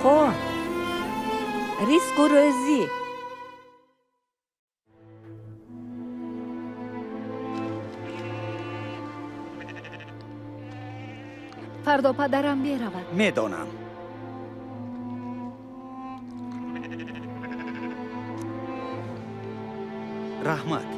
Бақо, ризқу рӯзӣ. Фардо падарам меравад. Медонам. Раҳмат.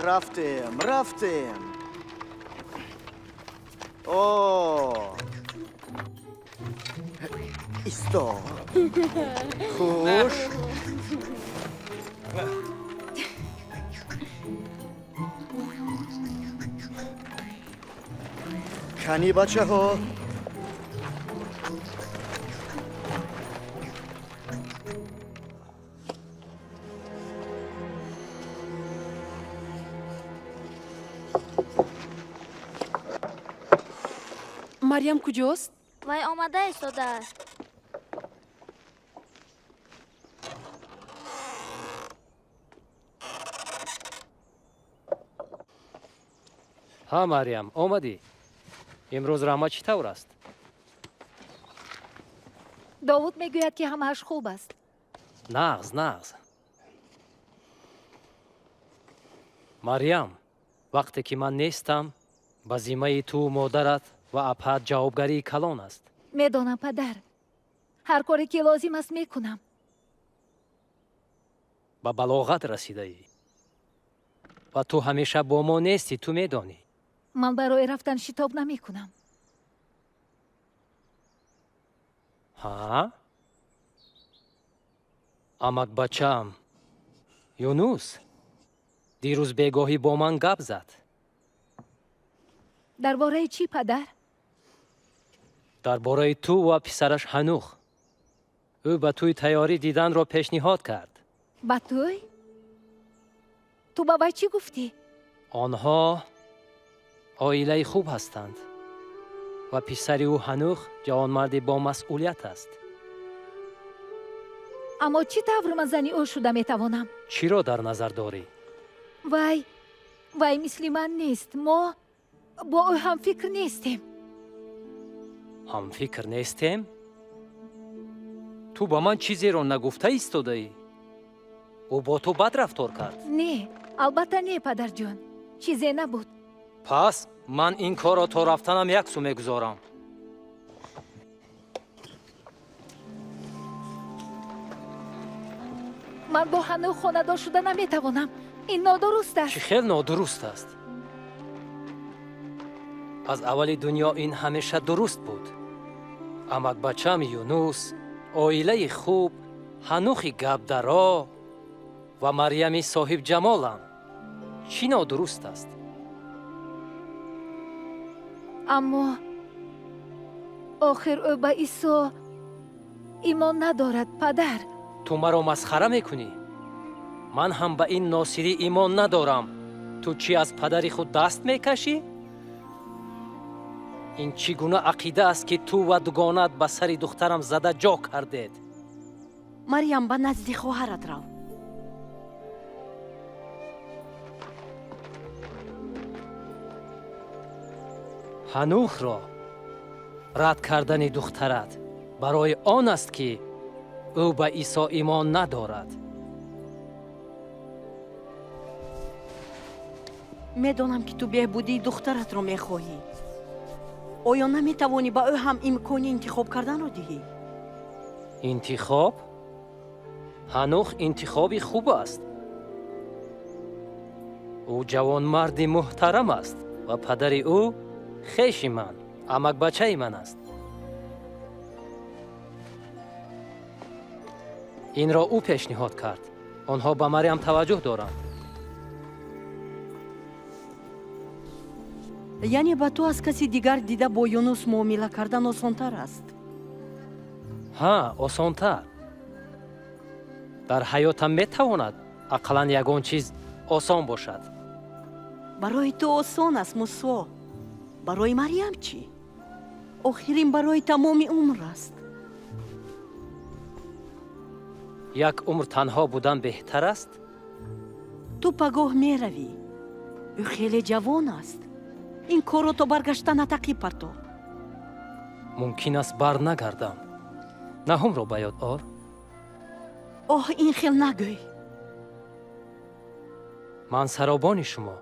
Рафтем, рафтем. О, исто. Хуш. Кани, бачаҳо. Марьям куҷост? Вай омада истодааст. Ҳа, Марьям, омадӣ. Имрӯз рама чӣ тавр аст? Довуд мегӯяд, ки ҳамааш хуб аст. Нағз, нағз. Марьям, вақте ки ман нестам, ба зиммаи ту, модарат ва апаат ҷавобгарии калон аст. Медонам, падар, ҳар коре ки лозим аст, мекунам. Ба балоғат расидаӣ ва ту ҳамеша бо мо нестӣ, ту медонӣ. Ман барои рафтан шитоб намекунам. Ҳа, амакбачаам Юнус дирӯз бегоҳӣ бо ман гап зад. Дар бораи чӣ, падар? Дар бораи ту ва писараш Ҳанух. Ӯ ба тӯй тайёрӣ диданро пешниҳод кард. Ба тӯй? Ту ба вай чӣ гуфтӣ? Онҳо оилаи хуб ҳастанд ва писари ӯ Ҳанух ҷавонмарди бомасъулият аст. Аммо чӣ тавр ман зани ӯ шуда метавонам? Чиро дар назар дорӣ? Вай мисли ман нест. Мо бо ӯ ҳамфикр нестем. Ҳамфикр нестем? Ту ба ман чизеро нагуфта истодаӣ. Ӯ бо ту бад рафтор кард? Не, албатта не, падарҷон, чизе набуд. Пас ман ин корро то рафтанам як сӯ мегузорам. Ман бо Ҳанӯх хонадор шуда наметавонам. Ин нодуруст аст. Чӣ хел нодуруст аст? Аз аввали дунё ин ҳамеша дуруст буд. Амакбачам Юнус, оилаи хуб, Ҳанухи гапдаро ва Марьями соҳибҷамолам. Чӣ нодуруст аст? Аммо охир ӯ ба Исо имон надорад, падар. Ту маро масхара мекунӣ? Ман ҳам ба ин носирӣ имон надорам. Ту чӣ, аз падари худ даст мекашӣ? Ин чӣ гуна ақида аст, ки ту ва дугонаат ба сари духтарам зада ҷо кардед? Марьям, ба назди хоҳарат рав. Ҳанухро рад кардани духтарат барои он аст, ки ӯ ба Исо имон надорад. Медонам, ки ту беҳбудии духтаратро мехоҳӣ. Оё наметавонӣ ба ӯ ҳам имкони интихоб карданро диҳӣ? Интихоб? Ҳанух интихоби хуб аст. Ӯ ҷавонмарди муҳтарам аст ва падари ӯ хеши ман, амакбачаи ман аст. Инро ӯ пешниҳод кард. Онҳо ба Марьям таваҷҷӯҳ доранд. Яъне ба ту аз каси дигар дида бо Юнус муомила кардан осонтар аст. Ҳа, осонтар. Дар ҳаётам метавонад ақаллан ягон чиз осон бошад. Барои ту осон аст, Мусо. Барои Марьям чӣ? Охир ин барои тамоми умр аст. Як умр танҳо будан беҳтар аст? Ту пагоҳ меравӣ. Ӯ хеле ҷавон аст. Ин корро то баргаштан тақиб парто. Мумкин аст барнагардам. Наҳумро ба ёд ор. Оҳ, ин хел нагӯй. Ман саробони шумо,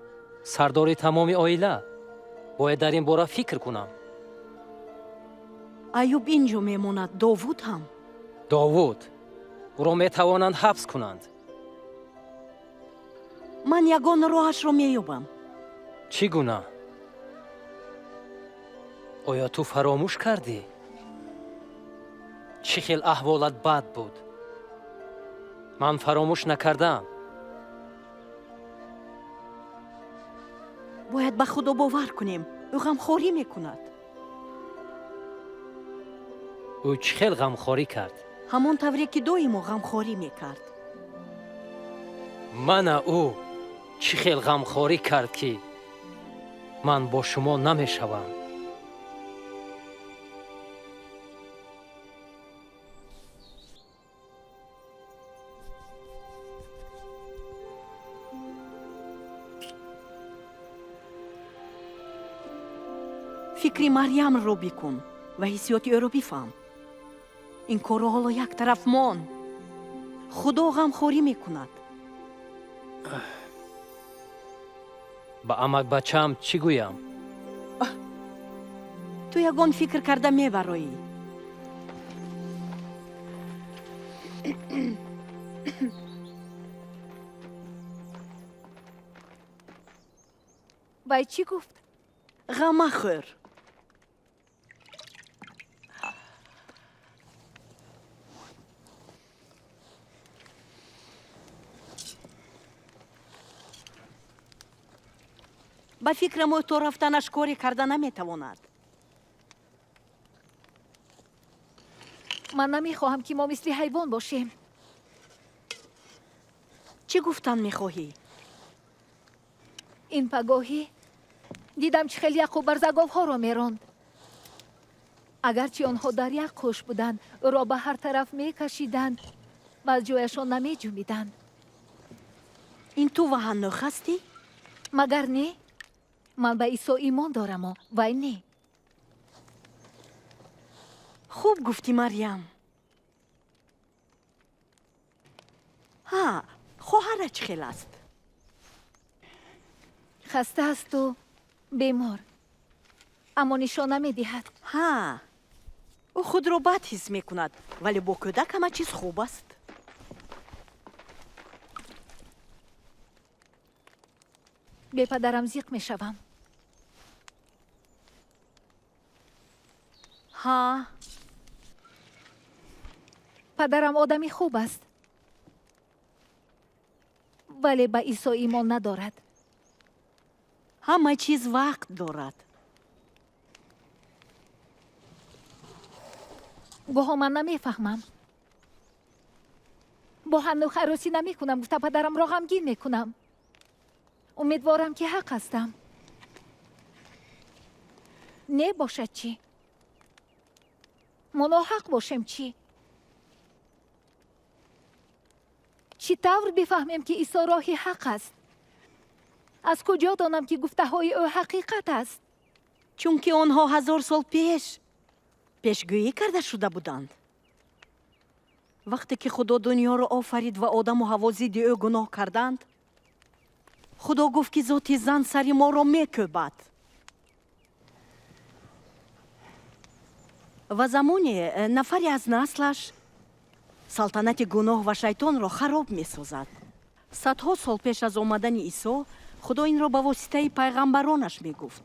сардори тамоми оила. Бояд дар ин бора фикр кунам. Аюб ин ҷо мемонад, Довуд ҳам. Довуд? Ӯро метавонанд ҳабс кунанд. Ман ягон роҳашро меёбам. Чӣ гуна? Оё ту фаромӯш кардӣ? Чӣ хел аҳволат бад буд? Ман фаромӯш накардаам. Бояд ба Худо бовар кунем. Ӯ ғамхорӣ мекунад. Ӯ чӣ хел ғамхорӣ кард? Ҳамон тавре ки доимо ғамхорӣ мекард. Мана ӯ чӣ хел ғамхорӣ кард, ки ман бо шумо намешавам. Фикри Марьямро бикун ва ҳиссиёти ӯро бифаҳм. Ин корро ҳоло як тараф мон. Худо ғамхорӣ мекунад. Ба амакбачаам чӣ гӯям? Ту ягон фикр карда мебароӣ. Вай чӣ гуфт? Ғам махӯр. Ба фикрам, ӯ то рафтанаш коре карда наметавонад. Ман намехоҳам, ки мо мисли ҳайвон бошем. Чӣ гуфтан мехоҳӣ? Ин пагоҳӣ дидам, чӣ хел Яқуб барзаговҳоро меронд. Агарчи онҳо дар як қӯш буданд, ӯро ба ҳар тараф мекашиданд ва аз ҷояшон намеҷунбиданд. Ин ту ва Ҳаннӯх ҳастӣ? Магар не? Ман ба Исо имон дораму вай не. Хуб гуфтӣ, Марьям. Ҳа, хоҳара чӣ хел аст? Хаста асту бемор, аммо нишон намедиҳад. Ҳа, ӯ худро бад ҳис мекунад, вале бо кӯдак ҳама чиз хуб аст. Бепадарам зиқ мешавам. Ҳа. Падарам одами хуб аст, вале ба Исо имон надорад. Ҳама чиз вақт дорад. Гоҳо ман намефаҳмам. Бо Ҳаннух арӯсӣ намекунам гуфта падарамро ғамгин мекунам. Умедворам, ки ҳақ ҳастам. Не бошад чӣ? Мо ноҳақ бошем чӣ? Чӣ тавр бифаҳмем, ки Исо роҳи ҳақ аст? Аз куҷо донам, ки гуфтаҳои ӯ ҳақиқат аст? Чунки онҳо 1000 сол пеш пешгӯӣ карда шуда буданд. Вақте ки Худо дунёро офарид ва Одаму Ҳаво зидди ӯ гуноҳ карданд, Худо гуфт, ки зоти зан сари моро мекӯбад. Ва замоне нафаре аз наслаш салтанати гуноҳ ва шайтонро хароб месозад. Садҳо сол пеш аз омадани Исо Худо инро ба воситаи пайғамбаронаш мегуфт.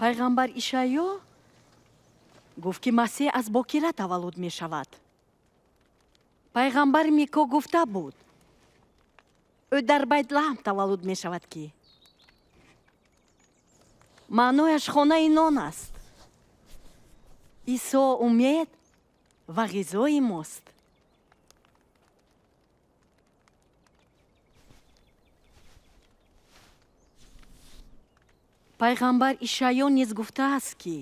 Пайғамбар Ишаъё гуфт, ки Масеҳ аз бокира таваллуд мешавад. Пайғамбар Мико гуфта буд, Ӯ дар Байтлаҳм таваллуд мешавад, ки маънояш хонаи нон аст. Исо умед ва ғизои мост. Пайғамбар Ишаъё низ гуфтааст, ки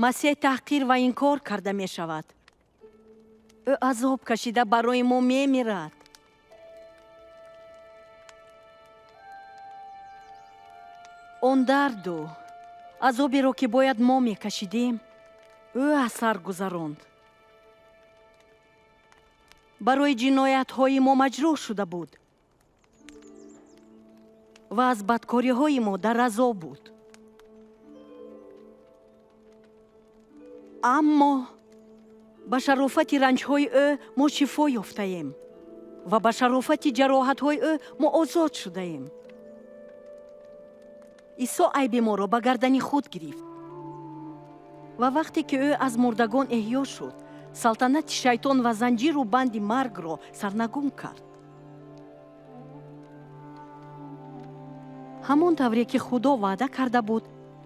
Масеҳ таҳқир ва инкор карда мешавад. Ӯ азоб кашида барои мо мемирад. Он дарду азоберо, ки бояд мо мекашидем, ӯ аз сар гузаронд. Барои ҷиноятҳои мо маҷрӯҳ шуда буд ва аз бадкориҳои мо дар азоб буд. Аммо ба шарофати ранҷҳои ӯ мо шифо ёфтаем ва ба шарофати ҷароҳатҳои ӯ мо озод шудаем. Исо айби моро ба гардани худ гирифт ва вақте ки ӯ аз мурдагон эҳё шуд, салтанати шайтон ва занҷиру банди маргро сарнагун кард. Ҳамон тавре ки Худо ваъда карда буд,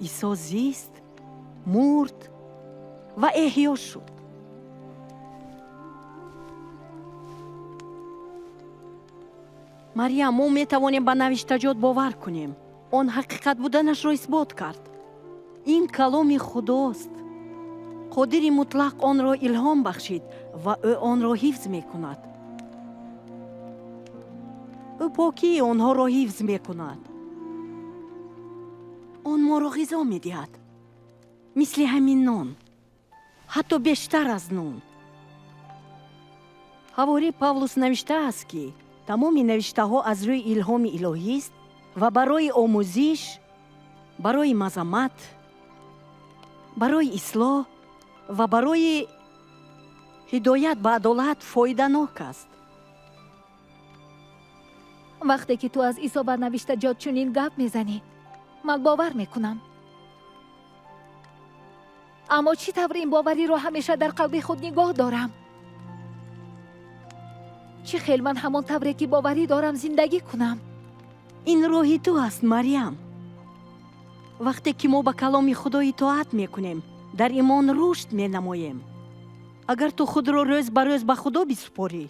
Исо зист, мурд ва эҳё шуд. Марьям, мо метавонем ба навиштаҷот бовар кунем. Он ҳақиқат буданашро исбот кард. Ин каломи Худост. Қодири мутлақ онро илҳом бахшид ва ӯ онро ҳифз мекунад. Ӯ покии онҳоро ҳифз мекунад. Он моро ғизо медиҳад, мисли ҳамин нон, ҳатто бештар аз нон. Ҳаворӣ Павлус навиштааст, ки тамоми навиштаҳо аз рӯи илҳоми илоҳист ва барои омӯзиш, барои мазаммат, барои ислоҳ ва барои ҳидоят ба адолат фоиданок аст. Вақте ки ту аз Исо ба навиштаҷот чунин гап мезанӣ, ман бовар мекунам. Аммо чӣ тавр ин бовариро ҳамеша дар қалби худ нигоҳ дорам? Чӣ хел ман ҳамон тавре ки боварӣ дорам зиндагӣ кунам? Ин роҳи ту аст, Марьям. Вақте ки мо ба каломи Худо итоат мекунем, дар имон рушд менамоем. Агар ту худро рӯз ба рӯз ба Худо бисупорӣ,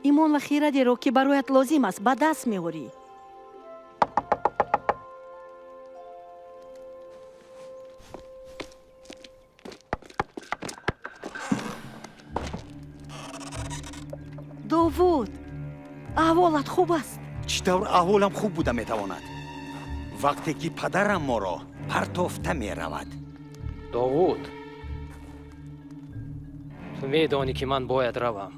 имон ва хирадеро, ки бароят лозим аст, ба даст меорӣ. Довуд, аҳволат хуб аст? Чӣ тавр аҳволам хуб буда метавонад, вақте ки падарам моро партофта меравад? Довуд, ту медонӣ, ки ман бояд равам.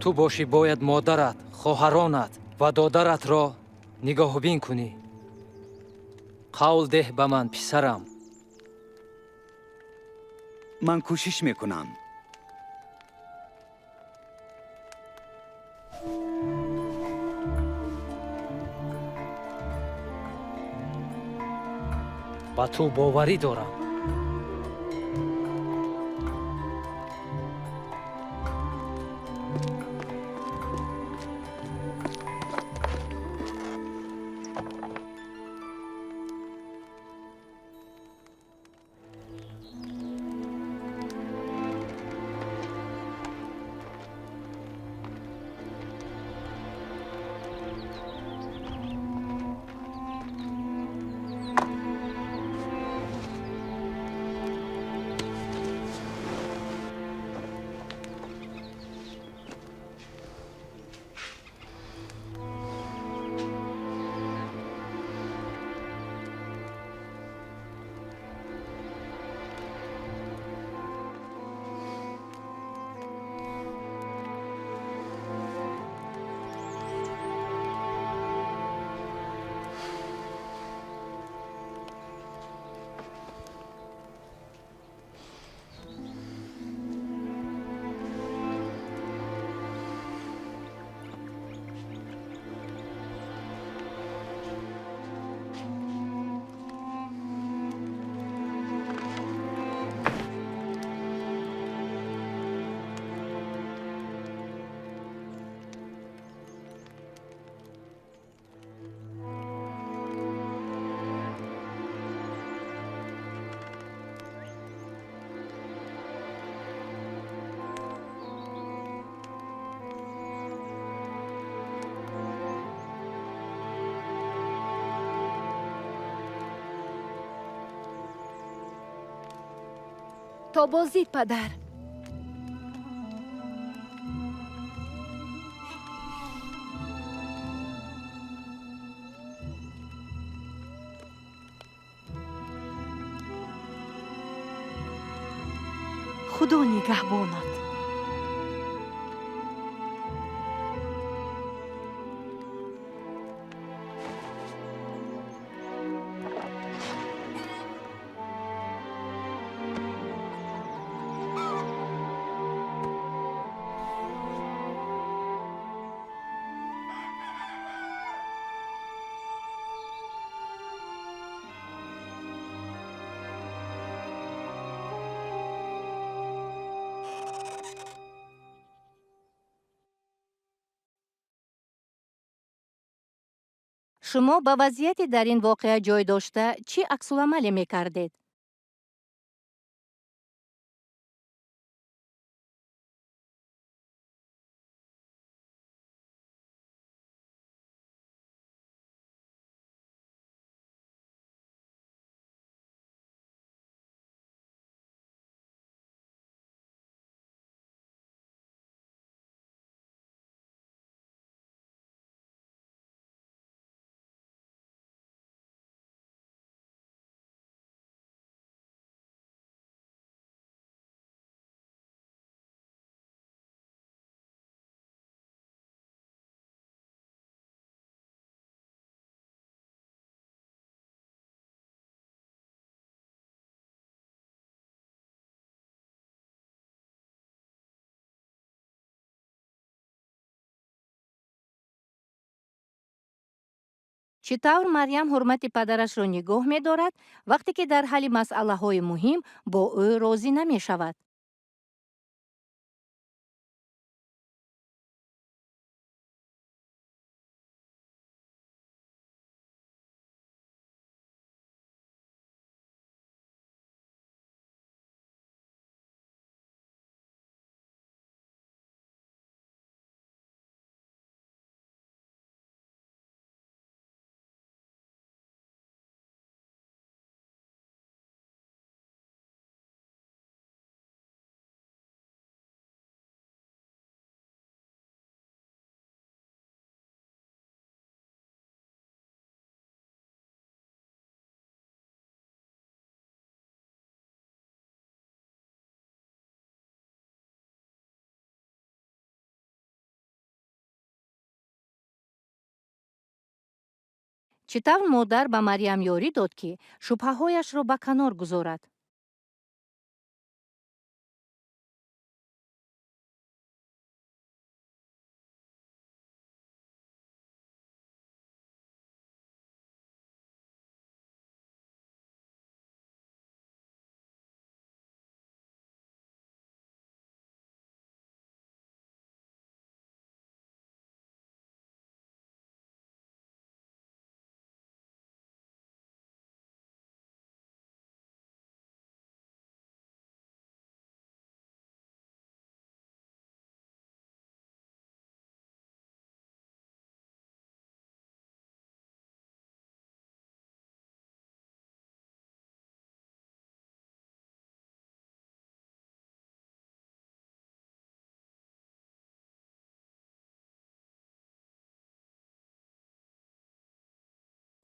Ту бошӣ бояд модарат, хоҳаронат ва додаратро нигоҳубин кунӣ. Қавл деҳ ба ман, писарам. Ман кӯшиш мекунам. Ба ту боварӣ дорам. То боздид, падар. Худо нигаҳбонат. Шумо ба вазъияти дар ин воқеа ҷой дошта чӣ аксуламале мекардед? Чӣ тавр Марьям ҳурмати падарашро нигоҳ медорад, вақте ки дар ҳалли масъалаҳои муҳим бо ӯ розӣ намешавад? Чӣ тавр модар ба Марьям ёрӣ дод, ки шубҳаҳояшро ба канор гузорад?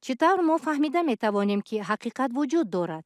Чӣ тавр мо фаҳмида метавонем, ки ҳақиқат вуҷуд дорад?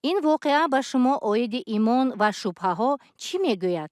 Ин воқеа ба шумо оиди имон ва шубҳаҳо чӣ мегӯяд?